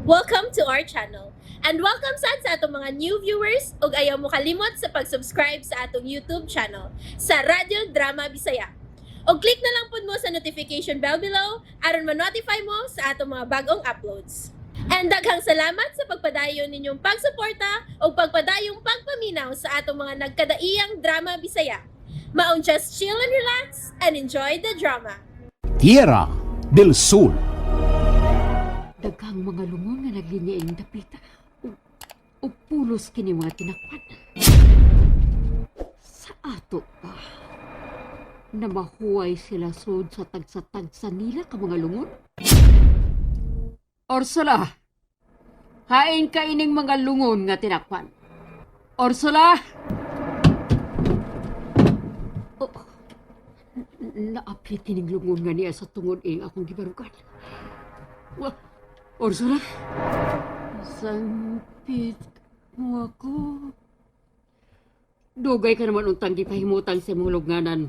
Welcome to our channel. And welcome sad sa atong mga new viewers ug ayaw mo kalimot sa pag-subscribe sa atong YouTube channel sa Radyo Drama Bisaya. Og click na lang pud mo sa notification bell below aron ma-notify mo sa atong mga bagong uploads. And daghang salamat sa pagpadayon ninyong pagsuporta ug pagpadayong pagpaminaw sa atong mga nagkadaiyang drama Bisaya. Maong just chill and relax and enjoy the drama. Tierra del Sol. Daghang mga lungon nga naglinya ing dapita. Ug pulos kini mga tinakpan. Sa ato pa, na mahuway sila sud sa tagsa-tagsa nila ka mga lungon? Ursula! Hain ka ining mga lungon nga tinakpan. Ursula! Oh, naapit kining lungon nga niya sa tungod ing akong gibarugan. Wa, Ursula? Sampit mo ako. Dugay ka naman untang gipahimutan sa imong lubnganan.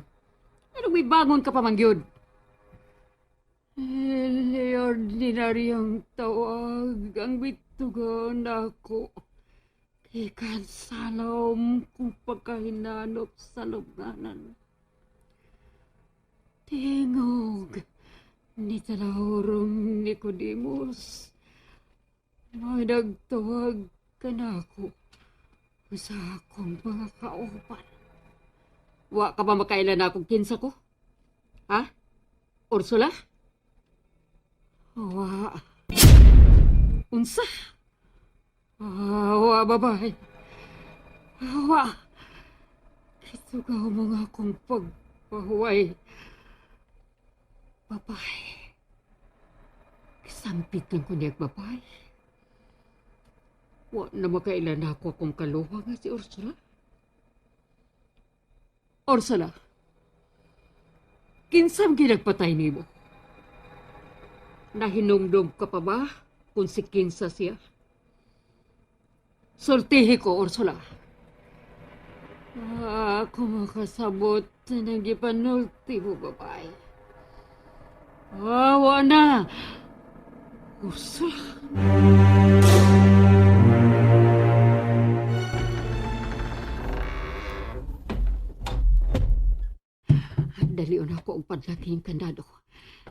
Anong may bangon ka pa man gyud? Ordinaryong tawag ang bitugon ako. Ikan salom kung pagkahinanop sa lubnganan. Tingog ni Talahurong Nicodemus. May nagtawag ka na ako sa akong mga kauban. Wa ka ba makailan na akong kinsa ko? Ha? Ursula? Wa. Unsa? Ah, wa, babay. Wa. Kitugaw mo nga akong pagpahuway. Babay. Kasampit lang ko niya, babay. Wa na makailan na ako akong kaluha nga si Ursula. Ursula, kinsam ginagpatay nimo? Nahinumdum ka pa ba kung si Kinsa siya? Sultihi ko, Ursula. Ah, ako makasabot ng gipanulti mo, babay. Awa na! Ursula! Dalion ako ang padlaking kandado.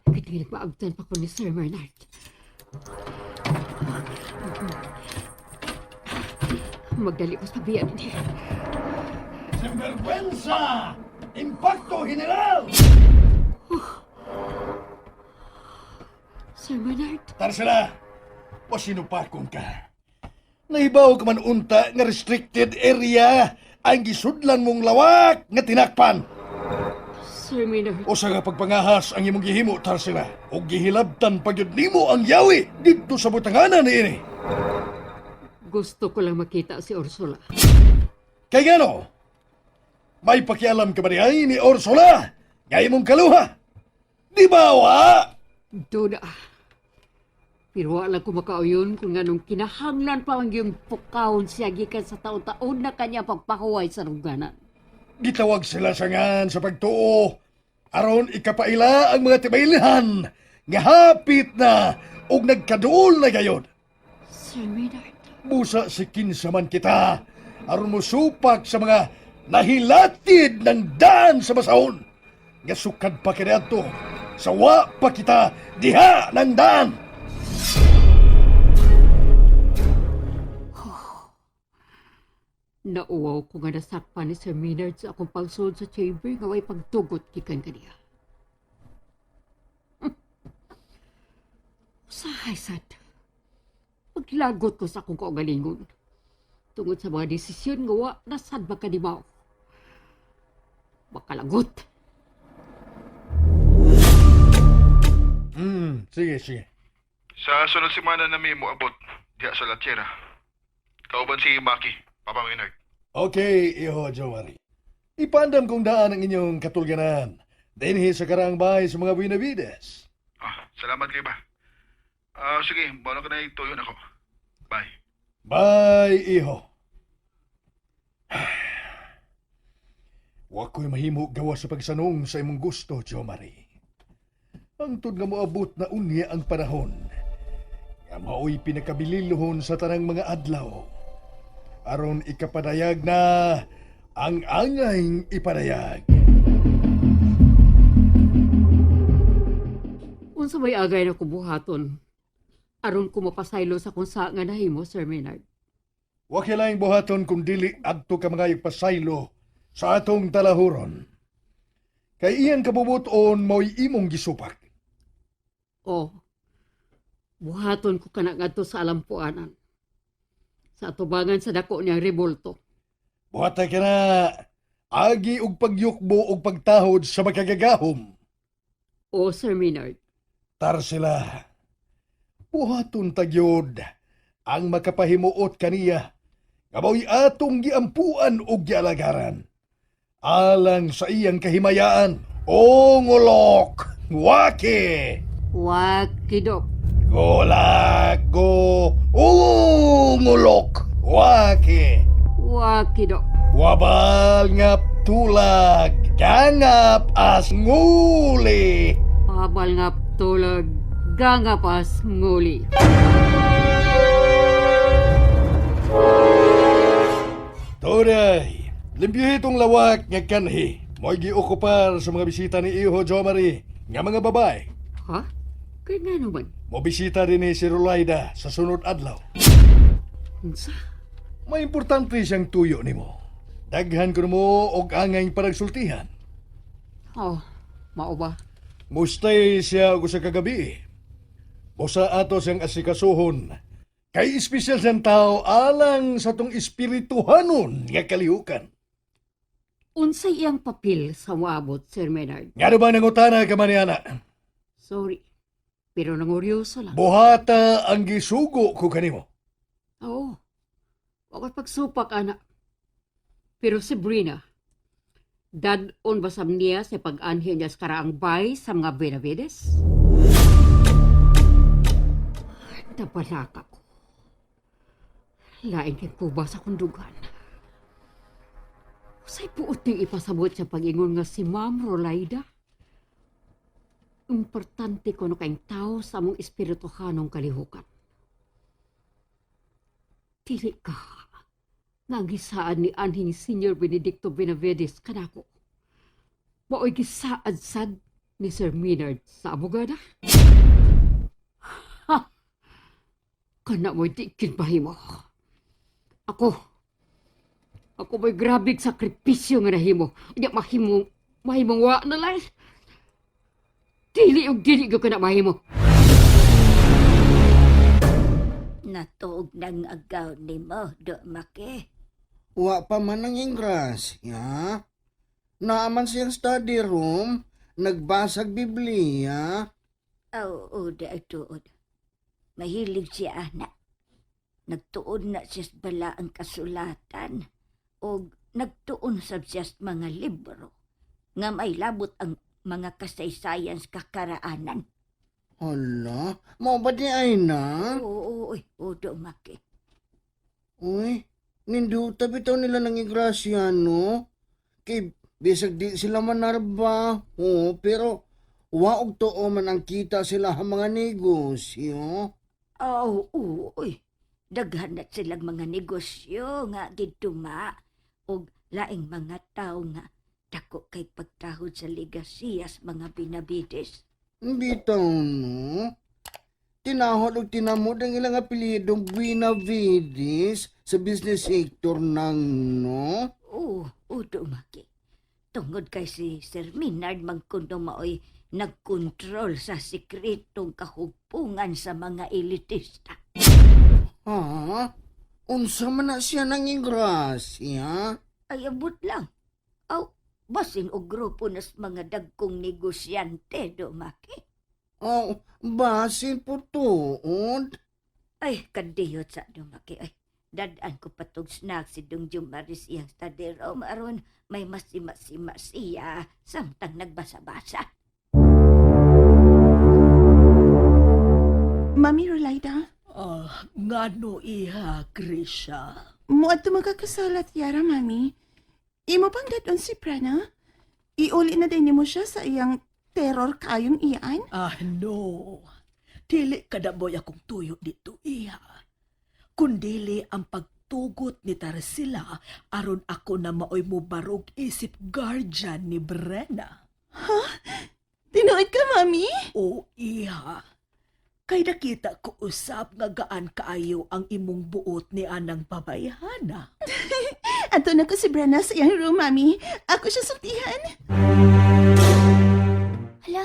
Kaya nagpaabtan pa ko ni Sir Bernard. Magdali ko sa biyan niya. ¡Sinvergüenza! ¡Impacto general! Sir Bernard, Tarsela, pasinupakon ka. Nahibaw ka man unta nga restricted area ang gisudlan mong lawak nga tinakpan. Sir Maynard, O sa nga pagpangahas ang imong gihimo, Tarsela, o gihilabtan pagyud nimo ang yawi didto sa butanganan niini. gusto ko lang makita si Ursula. Kay ngano? May pakialam ka ba niya ni Ursula? Nga imong kaluha? Di ba wa? Duda. Pero wala ko makauyon kung anong kinahanglan pa ang iyong pukawon siya gikan sa taon-taon na kanya pagpahuway sa ruganan. Gitawag sila sa ngan sa pagtuo. Aron ikapaila ang mga tibailhan nga hapit na og nagkaduol na gayon. Sir Maynard, Busa si kinsa man kita aron mosupak sa mga nahilatid ng daan sa basahon. Nga sukad pa kaniadto sa wa pa kita diha ng daan. nauwaw ko nga nasakpan ni Sir Maynard sa akong pagsulod sa chamber nga way pagtugot gikan kaniya. Usahay sad. Paglagot ko sa akong kaugalingon. Tungod sa mga desisyon nga wa nasad ba kanimaw. Makalagot. Sige, sige. Sa sunod semana na may moabot diha sa Latsera. Kauban si Maki, Papa Maynard. Okay, iho, Jomari. Ipandam kong daan ang inyong katulganan. Dinhi sa karaang bahay sa mga Buenavides. Ah, salamat kayo ba? Ah, sige, bahala ka na ituyon ako. Bye. Bye, iho. Wa ko'y mahimo gawa sa pagsanong sa imong gusto, Jo Marie. Ang tud nga moabot na unya ang panahon. Nga maoy pinakabililhon sa tanang mga adlaw. Aron ikapadayag na ang angayng ipadayag. Unsa may agay na kubuhaton? Aron ko mapasaylo sa kung sa nga nahimo, Sir Maynard. Wa kailangang buhaton kung dili adto ka mga pasaylo sa atong talahuron. Kay iyang kabubuton mo'y imong gisupak. Oh, buhaton ko kana ngadto sa alampuanan. Sa atubangan sa dako niyang revolto. Buhata ka na agi og pagyukbo og pagtahod sa makagagahom. O, Sir Maynard, Tar sila. Buhaton tagyod ang makapahimuot kaniya nga mao'y atong giampuan og gialagaran. Alang sa iyang kahimayaan, o ngulok, waki! wakidok. Gulak go, o ngulok, waki! Wakidok. Wabal ngap tulag, gangap as nguli. Pabal nga tulag, gangapas nguli. Turay, limpyuhi itong lawak nga kanhi. Mo'y giokupar sa mga bisita ni Iho Jomari nga mga babae. Ha? Kaya nga naman. Mobisita din ni si Rolaida sa sunod adlaw. Unsa? May importante siyang tuyo nimo. Daghan ko mo og angay paragsultihan. Oh, mao ba? Mustay siya og sa kagabi. Busa ato siyang asikasuhon. Kay espesyal siyang tao alang sa tong espirituhanon nga kalihukan. Unsay iyang papel sa moabot, Sir Maynard? Nga ba nangutana ka man ni ana? Sorry. Pero nanguryoso lang. Buhata ang gisugo ko kanimo. Oo. Wako'y pagsupak, ana. Pero si Brina, dadon ba sa niya sa pag-anhi niya sa karaang bay sa mga Benavides? Nabalaka ko. Lain kay kuba sa kundugan. Usay puot niyang ipasabot sa pag-ingon nga si Ma'am Rolaida. Importante ko no kayong tao sa among espirituhanong kalihukan. Dili ka. Nga ang gisaad ni anhing Senior Benedicto Benavides kanako. Mao'y gisaad sad ni Sir Maynard sa abogada. Ha! Kana mo'y di kinpahimo. Ako, ako mo'y grabing sakripisyo nga nahimo. Unya mahimong, mahimong wa na lang. Dili og dili ko kana mahimo. Natuog ng agaw ni mo, do make. Wa pa man ang ingrasya. Naaman siyang study room, nagbasag Biblia. Oo, da tuod. Mahilig siya, ana. Nagtuon na siya sa balaang kasulatan o nagtuon sab siya sa mga libro nga may labot ang mga kasaysayan sa kakaraanan. Hala, mao ba di ay na? Oo, oy, oo, do make. Uy, ninduta bitaw nila ng ingrasya, no? Kay bisag di sila manarba, oo, pero waog tuo man ang kita sila ang mga negosyo. Oo, oy. Daghan na silang mga negosyo nga giduma og laing mga tao nga dako kay pagtahod sa legasiyas mga Binavides. Bitaw, no? Tinahod og tinamod ang ilang apelyidong Buenavides sa business sector ng no? Oo, oo, dumaki. Tungod kay si Sir Minard magkuno maoy nagkontrol sa sikretong kahugpungan sa mga elitista. Ha? Unsa man na siya nang ingrasya? Ay, abot lang. Aw, basin og grupo nas mga dagkong negosyante, dumaki. Oh, basin po tuod. Ay, kadiyot sa dumaki. Ay, dadaan ko patog snack si Dung Jumaris iyang study room aron may masima-sima siya samtang nagbasa-basa. Mami Rolaida, Ah, ngano iha, Grisha? muadto magkakasalat yara, Mami. Imo pang daton si Prana? Iuli na din mo siya sa iyang terror kayong iyan? Ah, no. Dili kadaboy akong tuyo dito, iha. Kundili ang pagtugot ni Tarsila aron ako na maoy mubarog isip guardian ni Brenna. Tinuod ka, Mami? O iha, kay nakita ko usap nga gaan kaayo ang imong buot ni anang babayhana. Ato na ko si Brenna sa iyang room, Mami. Ako siya sultihan. Hala,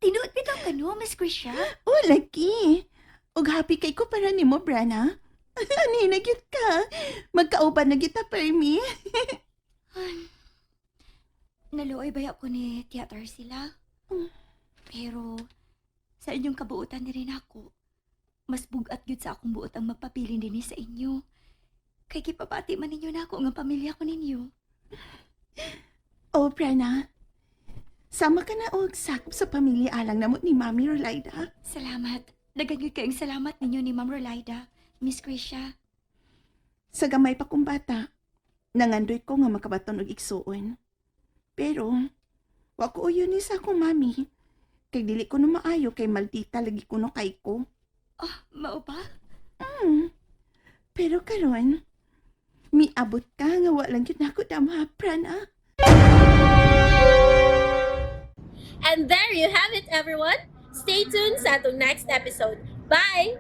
tinuod bitaw ka no, Miss Krisha? Oh, lagi. Og happy kay ko para nimo, Brenna. Ani na gyud ka. Magkauban na kita, permi. Naluoy baya ko ni Theater sila. Pero sa inyong kabuutan ni rin ako, mas bugat gyud sa akong buot ang magpabilin dinhi sa inyo. Kay gipabati man ninyo na ako nga pamilya ko ninyo. Oh, Brenna. Sama ka na og sakop sa pamilya alang namo ni Mami Rolaida. Salamat. Daghan gyud kayong salamat ninyo ni Ma'am Rolaida, Miss Krisha. Sa gamay pa kong bata, nangandoy ko nga makabaton og igsuon. Pero, wa ko uyon ni sa akong mami. Kay dili ko no maayo kay maldita lagi ko no kay ko. Oh, mao ba? Pero karon, miabot ka nga wa lang gyud nako dama, Prana. And there you have it, everyone. Stay tuned sa atong next episode. Bye!